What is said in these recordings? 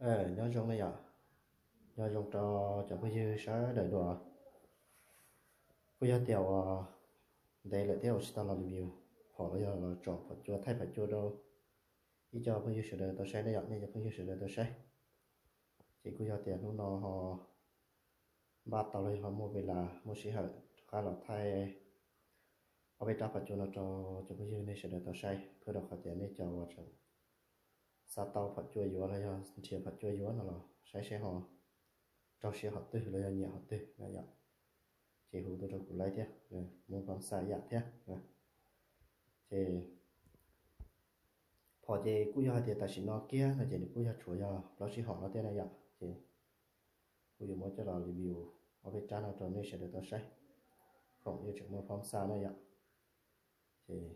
Nyob zoo na yom, nyob zoo rau cov phooj ywg sawv daws dua. Kuj yog tias uas ntev lawm thiab uas tsis tau los review phom los yog los tsom phom cua thaij phom cua rau ib co phooj ywg sawv daws tau saib na yom, nej cov phooj ywg sawv daws tau saib. Ces kuj yog tias hnub no ho npaj tau los yog ho muaj vis las muaj sij hawm rov qab los thaij ob peb rab phom cua no rau cov phooj ywg nej sawv daws tau saib, pab rau qhov tias nej cov uas tseem xav tau phom cua yuav los yog nrhiav phom cua yuav no los saib saib ho raug siab hom twg los yog nyiam hom twg na yom. Ces hu tuaj rau kuv laib thiab, muaj phab xa yam thiab. Ces phom ces kuj yog hais tias tam sim no kiag no ces nws kuj yog tshuav yog plaub tsib hom no thiab na yom. Ces kuj yuav muab coj los review ob peb rab no rau nej sawv daws tau saib, khoom yuav tseem muaj phab xa na yom. Ces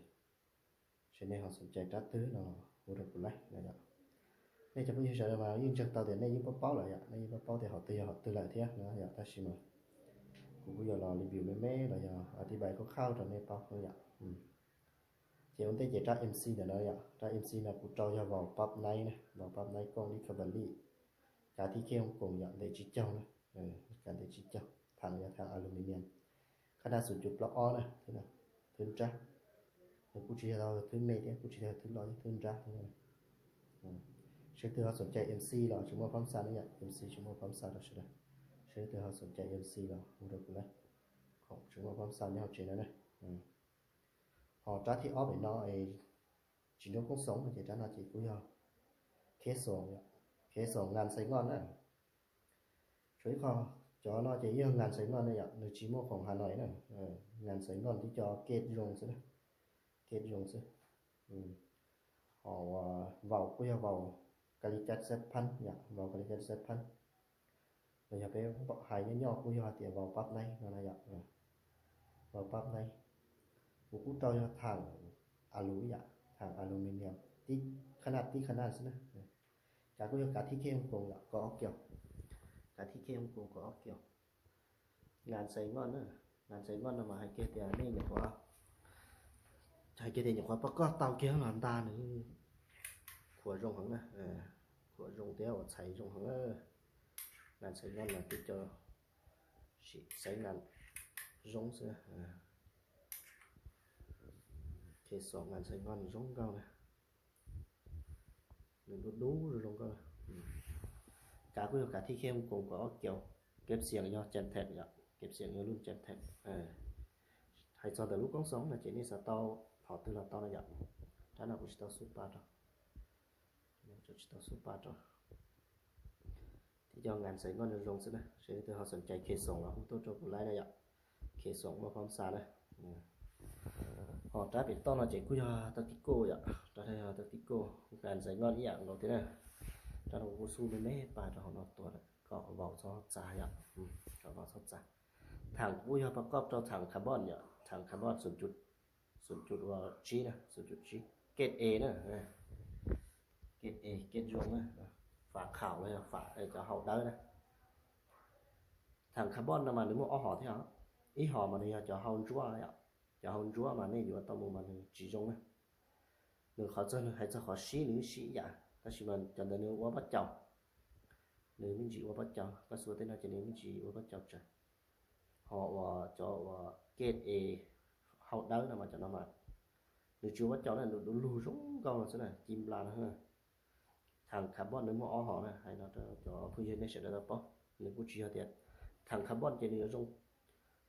seb nej ho xoom cai rab twg no hu rau kuv laib na yom. Nej cov phooj ywg sawv daws mas yeej ntseeg tau tias nej yeej paub paub lawm yom, nej yeej paub paub tias hom twg yog hom twg lawm thiab na yom, tab sis mas kuv kuj yuav los review me me los yog ua tib npais khaub khaub rau nej paub no yom. Ces ua ntej ces rab MC ntawm no yom, rab MC no kuv rau yog vau pab naib na, vau pab naib kooj dib kha va lij, kav thib khej Hoo Koos yom, ntev tsib caug na, kav ntev tsib caug, thav no yog thav aluminium, khab naj xum cum plaub ob na, thwb nrab. Nws kuj tsis yog thwb me thiab kuj tsis yog thwb loj, thwb nrab. Seb twg ho xoom cai MC los tsis muaj phab xa na yom, MC tsis muaj phab xa rau sawv daws. Seb twg ho xoom cai MC los hu rau kuv na, khoom tsis muaj phab xa nyob hauv tsev no na. Ho rab thib ob pem no es tsis nrov koob xoom no ces rab no ces kuj yog khej xoom, khej xoom ngan xais ngoj na. Tshuav ib qho, cov no ces yog ngan xais ngoj na yom, nws tsis muaj khoom Hà Nội na. Ngan xais ngoj tib co kej zoo xwb na, kej zoo xwb. Ho vau kuj yog vau Kali Kat Xeb Phab yom, vau Kali Kat Xeb Phab. Los yog peb hais nyob nyob kuj yog hais tias vau pab naib no na yom, vau pab naib. Kuv kuj rau yog thav alu yom, thav aluminium, tib khab naj tib khab naj xwb na. Kav kuj yog kav thib khej Hoo Koos yom, kav ob kiaus, kav thib khej Hoo Koos kav ob kiaus. Ngan xais ngoj na, ngan xais ngoj no mas hais kiag tias nej nyuam qhuav, hais kiag tias nyuam qhuav pab koj tau kiag los ntag nws khuam zoo heev na, khuam zoo thiab ua txhais zoo heev. Ngan xais ngoj no twb cov sim xaiv ngan zoo xwb. Khej xoom ngan xais ngoj nws zoo nkauj na. Nws dub dub zoo zoo nkauj. Kav kuj yog kav thib khej Hoo Koos kav ob kiaus, keb xiam yog Chem Thej yom, keb xiam yog lub Chem Thej. Hais txog ntawm lub koob xoom no ces nej xav tau phom twg los tau no yom. Rab no kuv tsis tau xub pa rau, tsis tau xub pa rau. Thiab cov ngan xais ngoj zoo zoo xwb na, seb leej twg ho xoom cai khej xoom los hu tuaj rau kuv laib na yom. Khej xoom muaj phab xa na. Ho rab pem toj no ces kuj yog tau kib kuj yom, rab no yog tau kib kuj, ngan xais ngoj ib yam nkaus thiab na. Rab no kuv xub me me pa rau hauv no tuaj kom vau txhob txav yom, kom vau txhob txav. Thav kuj yog pab koj rau thav carbon yom, thav carbon xum cum, xum cum ua tsib na, xum cum tsib, kej e na, kej e kej zoo na, fam kham los yog fam cov hau dawb na. Thav carbon no mas nws muaj ob hom thiab, ib hom mas nws yog cov hau ntsuab yom, cov hau ntsuab mas nej yuav tau mus mas nws tsis zoo na. Nws qhov txog nws hais txog qhov sib nws sib ib yam, tab sis mas cov ntawd nws ua pob caus, nws me ntsis ua pob caus, koj xuas tej no ces nws me ntsis ua pob caus tsawv. Ho uas cov uas kej e hau dawb no mas cov no mas nws tsis ua pob caus na, nws du lug zoo nkauj no xwb na, ci nplas no. Thav carbon nws muaj ob hom na, hais no rau cov phooj ywg nej sawv daws tau paub. Nws kuj tsis yog tias thav carbon ces nws yuav zoo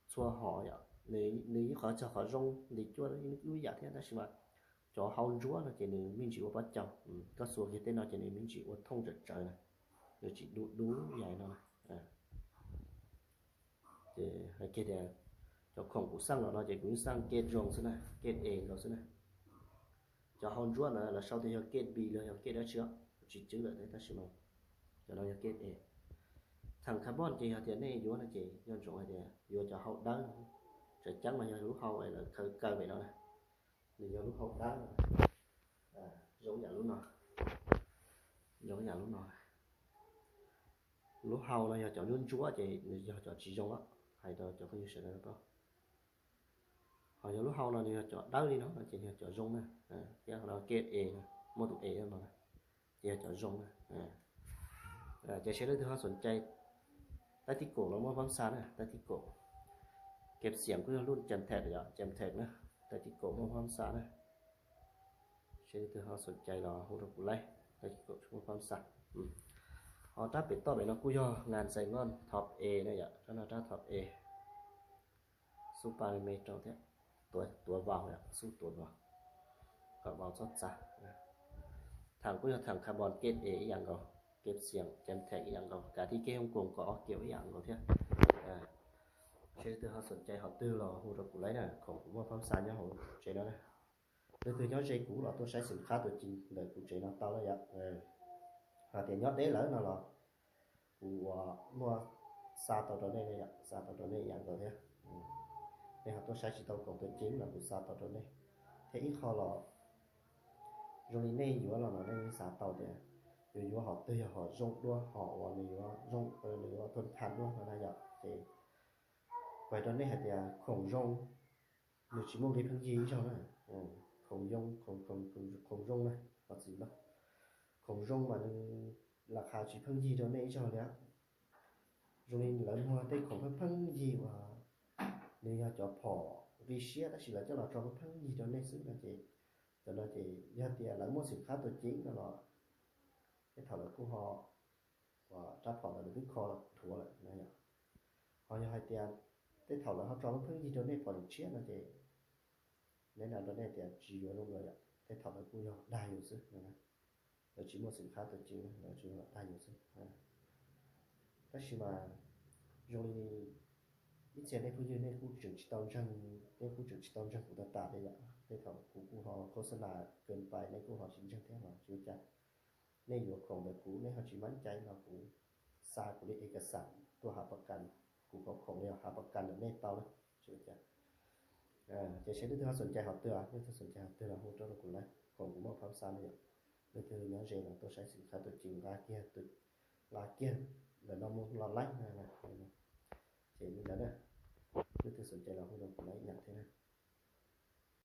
txhua hom yom, nws ib qhov txog qhov zoo nti cuaj ib yam thiab, tab sis mas cov hau ntsuab no ces nws me ntsis ua pob caus, koj xuas kiag tej no ces nws me ntsis ua thooj tsawv tsawv na, nws tsis du dub yam no na. Ces hais kiag tias cov khoom kuv xaj los no ces kuv yeej xaj kej zoo xwb na, kej e nkaus xwb na. Cov hau ntsuab na lawv sau tias yog kej bi los yog kej dab tsi, kuv tsis cwb lawm thiab, tab sis mas cov no yog kej e. Thav carbon ces yog tias nej yuav no ces nco ntsoov hais tias yuav cov hau dawb, tseem ceeb mas yog lub hau lawv khaws kaw pem no na, nws yog lub hau dawb, zoo yam lub no, zoo yam lub no. Lub hau no yog cov ntsuab ntsuab ces nws yog cov tsis zoo, hais rau cov phooj ywg sawv daws paub. Ho yog lub hau no nws yog cov dawb li no no ces yog cov zoo na, thiab ho no kej e, muaj tus e no na, ces yog cov zoo na. Ces seb leej twg ho xoom cai, tab tib kaum los muaj pab xa na, tab tib kaum. Kev xiam kuj yog lub cam thej yom, cam thej na, tab tib kaum muaj pab xa na. Seb leej twg ho xoom cai los hu rau kuv laib, tab tib kaum muaj pab xa. Ho rab pem toj pem no kuj yog ngan xais noj thov e na yom, rab no rab thov e. Xub pa me rau thiab, tuav vau, xub tuav vau kom vau txhob txav. Tham kuj yog tham carbon kej es ib yam nkaus, kev xiam cam thej ib yam nkaus, kav thib kej hooj koos kom ob kiaum ib yam nkaus thiab. Seb leej twg ho xoom cai hom twg los hu rau kuv laib na, khoom kuv muaj pab xa nyob hauv tsev no na. Leej twg nyob ze kuv los tuaj saib xim qab tus ci ntawm kuv tsev no tau na yom. Hos tias nyob deb lawm no los kuv ua muaj xa tau rau nej, xa tau rau nej ib yam nkaus thiab. Nej ho tuaj saib tsis tau khoom tus ci los kuv xa tau rau nej. Thiab ib qho los zoo li nej yuav los no nej xav tau tias yuav yuav hom twg, yog hom zoo dua, hom uas nws yuav zoo, nws yuav thoob thaj dua no na yom, ces kuv hais rau nej hais tias khoom zoo nws tsis muaj nqi pheej yig ib zaug na. Khoom zoo, khoom zoo na, qhov txiv no, khoom zoo mas nws las qha tsis pheej yig rau nej ib zaug li. Zoo li lawv muag tej khoom pheej pheej yig uas nws yog cov phom nqi siab tab sis lawv coj los tso pheej pheej yig rau nej xwb no ces, cov no ces yog tias lawv muaj xim qab tus ci no los tej thaum lawv kuj ho, rab phom ntawd lawv twb kho dhuav lawm no yom. Ho yog hais tias tej thaum lawv ho tso pheej yig rau nej phom tshiab no ces nej na rau nej tias tsis yuav zoo dua yom, tej thaum lawv kuj yog dag yus xwb no. Lawv tsis muaj xim qab tus ci, lawv tsuas yog dag yus xwb. Tab sis mas zoo li ib txhia nej phooj ywg nej kuj tseem tsis tau ntseeg, nej kuj tseem tsis tau ntseeg kuv tag tas li yom. Tej thaum kuv kuj ho khos xas nas kawg pais nej kuj ho tsis ntseeg thiab los tsis ua cas. Nej yuav khoom ntawm kuv nej ho tsis mab cai los kuv xa kuv li es kas xas tuaj hav pas kas, kuv qhov khoom li hav pas kas ntawm nej tau na, tsis ua cas. Ces seb leej twg ho xoom cai hom twg, leej twg xoom cai hom twg los hu rau rau kuv laib, khoom kuv muaj pab xa na yom. Leej twg nyob ze los tuaj saib xim qab tus ci nqa kiag, nqa kiag ntawm no mus los laib na. Ces li ntawd na, leej twg xoom cai los hu rau kuv laib ib yam thiab na.